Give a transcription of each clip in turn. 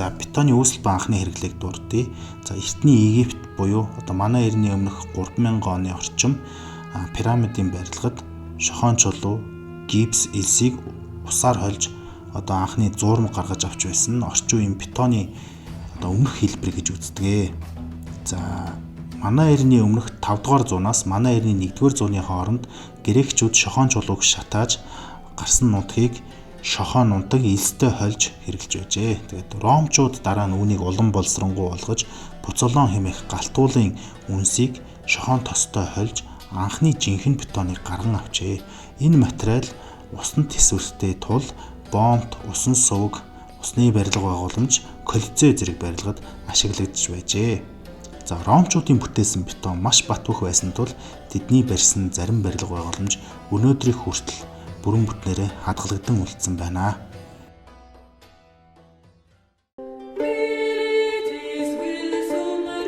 За, бетоны үүсэл ба анхны хэрэглээг дурдъя. За, эртний Египт буюу одоо манай эртний өмнөх 3000 оны орчим пирамидын барилгад шохон чулуу, гипс, элсийг усаар хольж одоо анхны зуурмаг гаргаж авч байсан нь орчин үеийн бетоны одоо өмнөх хэлбэр гэж үздэг. За, манай эртний өмнөх 5 дугаар зуунаас манай эртний 1 дугаар зууны хооронд грекчүүд шохон чулууг шатааж гарсан нутгийг шохоо нунтаг элстэй хольж хэрэглэж байжээ. Тэгээд ромчууд дараа нь үүнийг улам боловсронгуй болгож пуцолон хэмээх галтуулын үнсийг шохоон тостой хольж анхны жинхэнэ бетоныг гарган авчээ. Энэ материал усанд төсвөртэй тул бомб, усан сувг, усны барилга байгууламж, колизей зэрэг барилгад ашиглагдж байжээ. За, ромчуудын бүтээсэн бетон маш бат бөх байсан тул тэдний барьсан зарим барилга байгууламж өнөөдрийг хүртэл бүрэн бүтнээрээ хадгалагдан үлдсэн байна.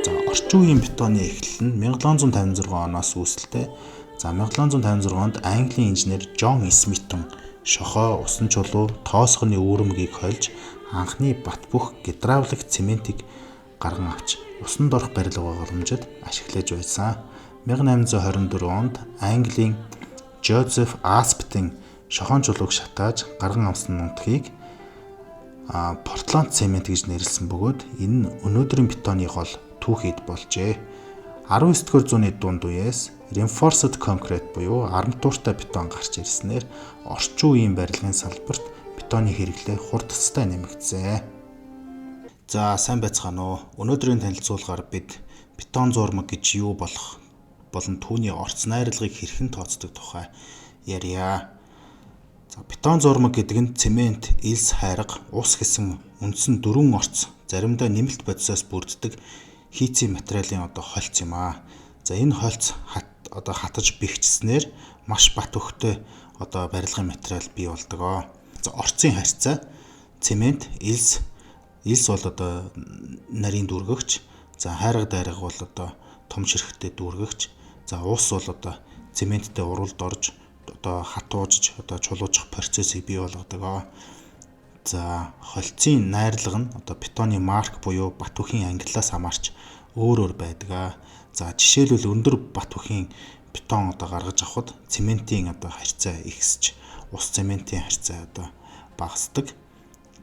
За, орчин үеийн бетоны эхлэл нь 1756 оноос үүсэлтэй. За, 1756 онд Английн инженер Джон Смитон шохоо, усан чулуу, тоосгоны үүрэмгийг хольж анхны бат бөх гидравлик цементийг гарган авч усанд орох барилга байгууламжид ашиглаж байсан. 1824 онд Английн Жозеф Аспетийн шохоон чулууг шатааж гарган авсан нутгийг Портланд цемент гэж нэрлэсэн бөгөөд энэ нь өнөөдрийн бетоны гол түүх эд болжээ. 19 дугаар зууны дунд үеэс reinforced concrete буюу арматуртай бетон гарч ирснээр орчин үеийн барилгын салбарт бетоны хэрэглээ хурдцтай нэмэгдсэн. За, сайн байцгаана уу. Өнөөдрийн танилцуулгаар бид бетон зуурмаг гэж юу болох болон түүний орц найрлагыг хэрхэн тооцдог тухай ярья. За, бетон зуурмаг гэдэг нь цемент, элс, хайрга, ус гэсэн үндсэн дөрвөн орц, заримдаа нэмэлт бодисоос бүрддэг хийцийн материалын одоо хольц юм аа. За, энэ хольц одоо хатаж бэхжсэнээр маш бат бөхтэй одоо барилгын материал бий болдог. За, орцын харьцаа: цемент, элс, элс бол одоо нарийн дүүргэгч, за хайрга дайрга бол одоо том ширхттэй дүүргэгч, за ус бол одоо цементтэй уралд орж одоо хатуужж одоо чулуужих процессыг бий болгодог. За, холцын найрлага нь одоо бетоны марк буюу бат бөхийн ангиллаас хамаарч өөр өөр байдаг. За, жишээлбэл, өндөр бат бөхийн бетон одоо гаргаж авахад цементийн одоо харьцаа ихсэж, ус цементийн харьцаа одоо багасдаг.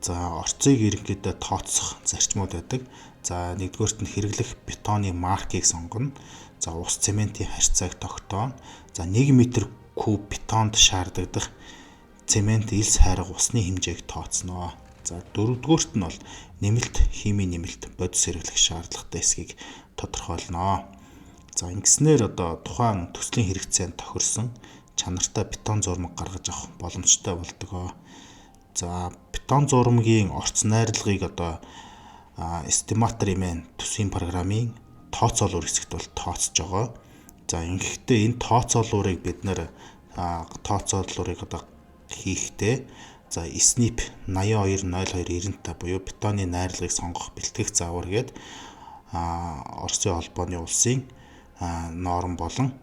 За, орцыг ерөнхийдөө тооцох зарчмууд байдаг. За, нэгдүгээрт нь хэрэглэх бетоны маркийг сонгоно. За, ус цементийн харьцааг тогтооно. За, 1 м куб бетонд шаардагдах цемент, элс, хайрга, усны хэмжээг тооцно. За, дөрөвдүгээрт нь бол нэмэлт химийн нэмэлт бодис хэрэглэх шаардлагатай эсэхийг тодорхойлно. За, ингэснээр одоо тухайн төслийн хэрэгцээнд тохирсон чанартай бетон зурмаг гаргаж авах боломжтой болдог. За, бетон зурмагийн орц найрлагыг одоо Estimator имэн төсвийн программын тооцоолуур хэсэгт бол тооцож байгаа. За, ингэхдээ энэ тооцоолуурыг бид нэр тооцоолуурыг одоо хийхдээ, за, SNP 820295 буюу бетоны найрлагыг сонгох бэлтгэх заавар гээд Оросын холбооны улсын норм болон,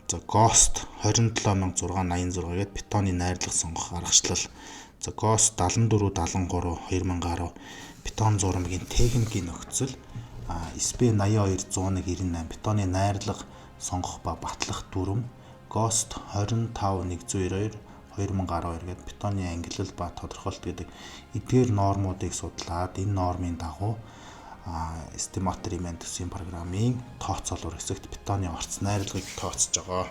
за, ГОСТ 27686 гээд бетоны найрлага сонгох аргачлал, за, ГОСТ 7473 2010 бетон зурмагийн техникийн нөхцөл, SP 82 101 98 бетоны найрлага сонгох ба батлах дүрэм, ГОСТ 25192 2012 гээд бетоны ангилал ба тодорхойлолт гэдэг эдгээр нормуудыг судлаад энэ нормын дагуу Estimator имэн төсвийн программын тооцоолуур хэсэгт бетоны орц найрлагыг тооцож байгаа.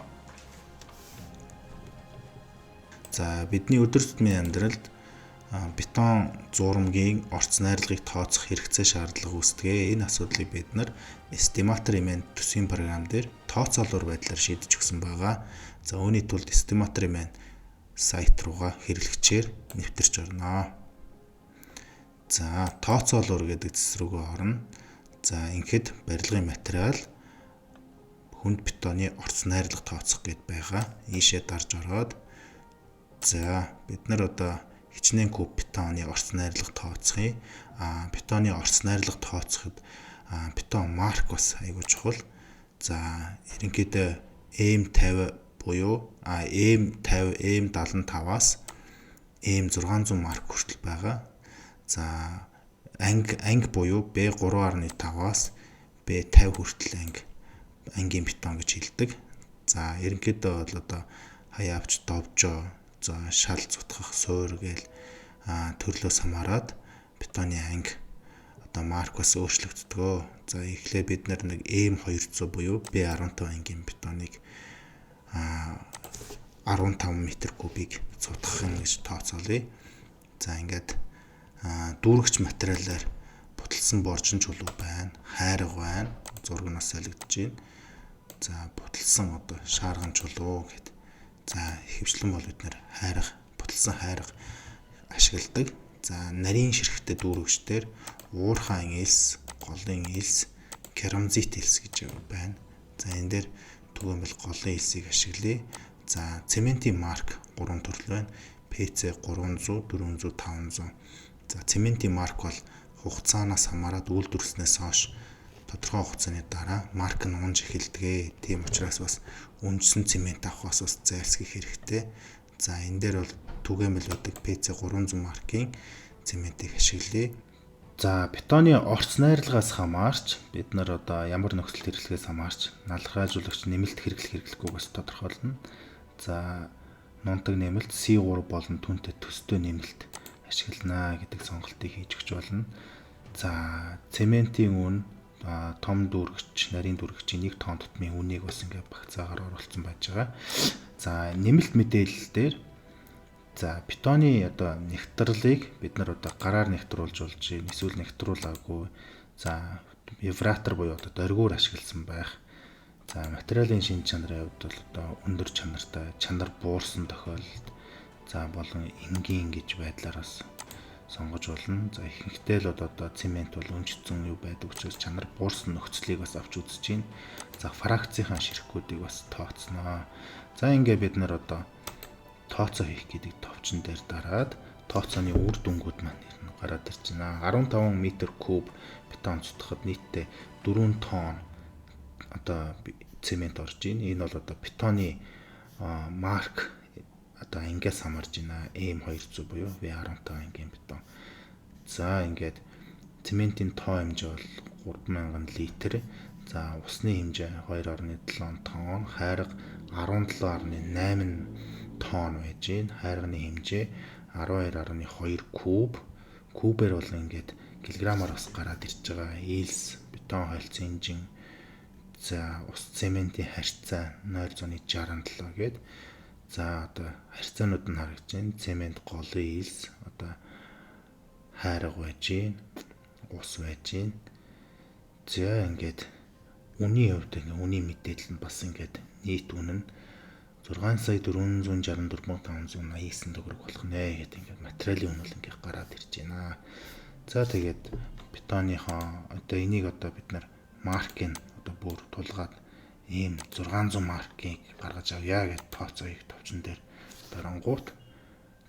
За, бидний өдөр тутмын амьдралд бетон зуурмагийн орц найрлагыг тооцох хэрэгцээ шаардлага үүсдэг. Энэ асуудлыг бид нар Estimator имэн төсвийн програм дээр тооцоолуур байдлаар шийдэж өгсөн байгаа. За, үүний тулд Estimator имэн сайт руугаа хэрэглэгчээр нэвтэрч орно. За, тооцоолуур гэдэг цэс рүүгээ орно. За, ингэхэд барилгын материал, хүнд бетоны орц найрлага тооцох гээд байгаа. Ийшээ дарж ороод, за, бид нар одоо хичнээн куб бетоны орц найрлага тооцох юм. Бетоны орц найрлага тооцоход бетон марк бас айгүй чухал. За, ерөнхийдөө M50 буюу M50, M75-аас M600 марк хүртэл байгаа. За, Анги буюу B3.5-аас B50 хүртэл ангийн бетон гэж хэлдэг. За ерөнхийдөө бол одоо хаяа авч довжоо, за шал зутгах, суур гээл төрлөөс хамаарат бетоны анги одоо марк бас өөрчлөгддөг. За эхлээ бид нар нэг M200 буюу B15 ангийн бетоныг 15 метр кубыг цутгах юм гэж тооцоолъё. За ингээд дүүргэж материалаар буталсан боржин чулуу байна, хайрга байна. Зураг нь солигдож байна. За буталсан одоо шаарган чулуу гэд. За ихэвчлэн бол бид нэр хайрга, буталсан хайрга ашигладаг. За нарийн ширхтээ дүүргэгчдэр уурхайн элс, голын элс, керамзит элс гэж байна. За энэ дээр түгээмэл голын элсийг ашиглая. За цементийн марк 3 төрөл байна. PC 300, 400, 500. За цементийн марк бол хугацаанаас хамаарат үйлдвэрлэснээс хойш тодорхой хугацааны дараа марк нь унж эхэлдэг. Тийм учраас бас үнэсэн цемент авахаас бас зайлсхийх хэрэгтэй. За энэ дээр бол түгээмэл байдаг PC 300 маркийн цементийг ашиглая. За бетоны орц найрлагаас хамаарч бид нар одоо ямар нөхцөлд хэрэглэхээс хамаарч налхаажуулагч нэмэлт хэрэглэх хэрэглэхгүйг бас тодорхойлно. За нунтаг нэмэлт C3 болон түүнтэй төстэй нэмэлт ашиглана гэдэг сонголтыг хийж өгч болно. За цементийн үн том дүүргч, нарийн дүүргчийн 1 тонн тутмын үнийг бас ингээ багцаагаар оруулсан байж байгаа. За нэмэлт мэдээлэл дээр за бетоны одоо нэгтралыг бид нар одоо гараар нэгтруулж болж байна. Эсвэл нэгтруулаагүй. За вибратор буюу одоо дөргөөр ашигласан байх. За материалын шин чанарын хувьд бол одоо өндөр чанартай, чанар буурсан тохиолдолд за болон энгийн гэж байдлаар бас сонгож болно. За ихэнхдээ л одоо цемент бол өнжсөн юу байдаг учраас чанар буурсан нөхцөлийг бас авч үзэж байна. За фракцийнхаа ширхгүүдийг бас тооцноо. За ингээ бид нар одоо тооцоо хийх гэдэг товчон дээр дараад тооцооны үр дүнгууд маань гараад ирж байна. 15 метр куб бетон цутгахад нийтдээ 4 тонн одоо цемент орж байна. Энэ бол одоо бетоны марк одоо ангиас хамаарж байна. M200 буюу V15 ангийн бетон. За ингээд цементийн тоо хэмжээ бол 3000 литр. За усны хэмжээ 2.7 тонн, хайрга 17.8 тонн байж байна. Хайрганы хэмжээ 12.2 куб. Кубээр бол ингээд килограммаар бас гараад ирж байгаа. Элс, бетон хойлцсон инжин, за ус цементийн харьцаа 0.67 гээд за одоо харьцаанууд нь харагдаж байна. Цемент, голын элс, одоо хайрга байж байна. Ус байж байна. За ингээд үнийн хувьд ингээ үнийн мэдээлэл нь бас ингээд нийт үн нь 6 сая 464 589 төгрөг болох нэ гэдэг ингээд материалын үн бол ингээд гараад ирж байна. За тэгээд бетоныхоо одоо энийг одоо бид нар маркийг одоо бүр тулгаад ийм 600 маркийг гаргаж авъя гэж тооцоо их товчон дээр дарангуут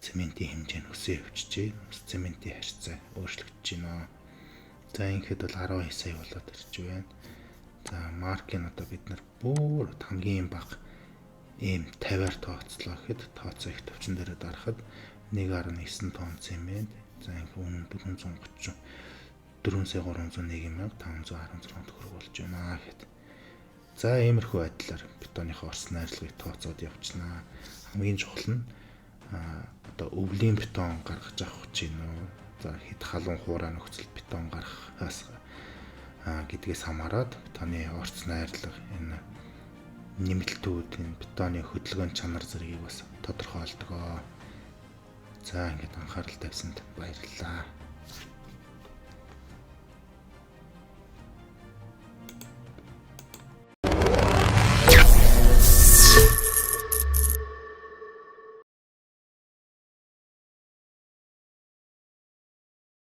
цементийн хэмжээ нь өсөө явчихжээ. Ус цементийн харьцаа өөрчлөгдөж байна. За ингээд бол 12 сая болоод ирж байна. За маркийг одоо бид нар бүр хамгийн бага ийм 50-аар тооцлоо гэхэд тооцоо их товчон дээр дарахад 1.9 тонн цемент, за ингээд үн 430 4 сая 301 516 төгрөг болж байна гэхэд. За иймэрхүү байдлаар бетоныхоо орц найрлагыг тооцоод явчихнаа. Хамгийн чухал нь одоо өвлийн бетон гаргаж авах гэж байна уу? За хэд халуун хуурай нөхцөлд бетон гаргахаас гэдгээс хамаарат бетоны орц найрлага, энэ нэмэлтүүд, энэ бетоны хөдөлгөөн чанар зэргийг бас тодорхойлдог. За ингээд анхаарал тавьсанд баярлалаа.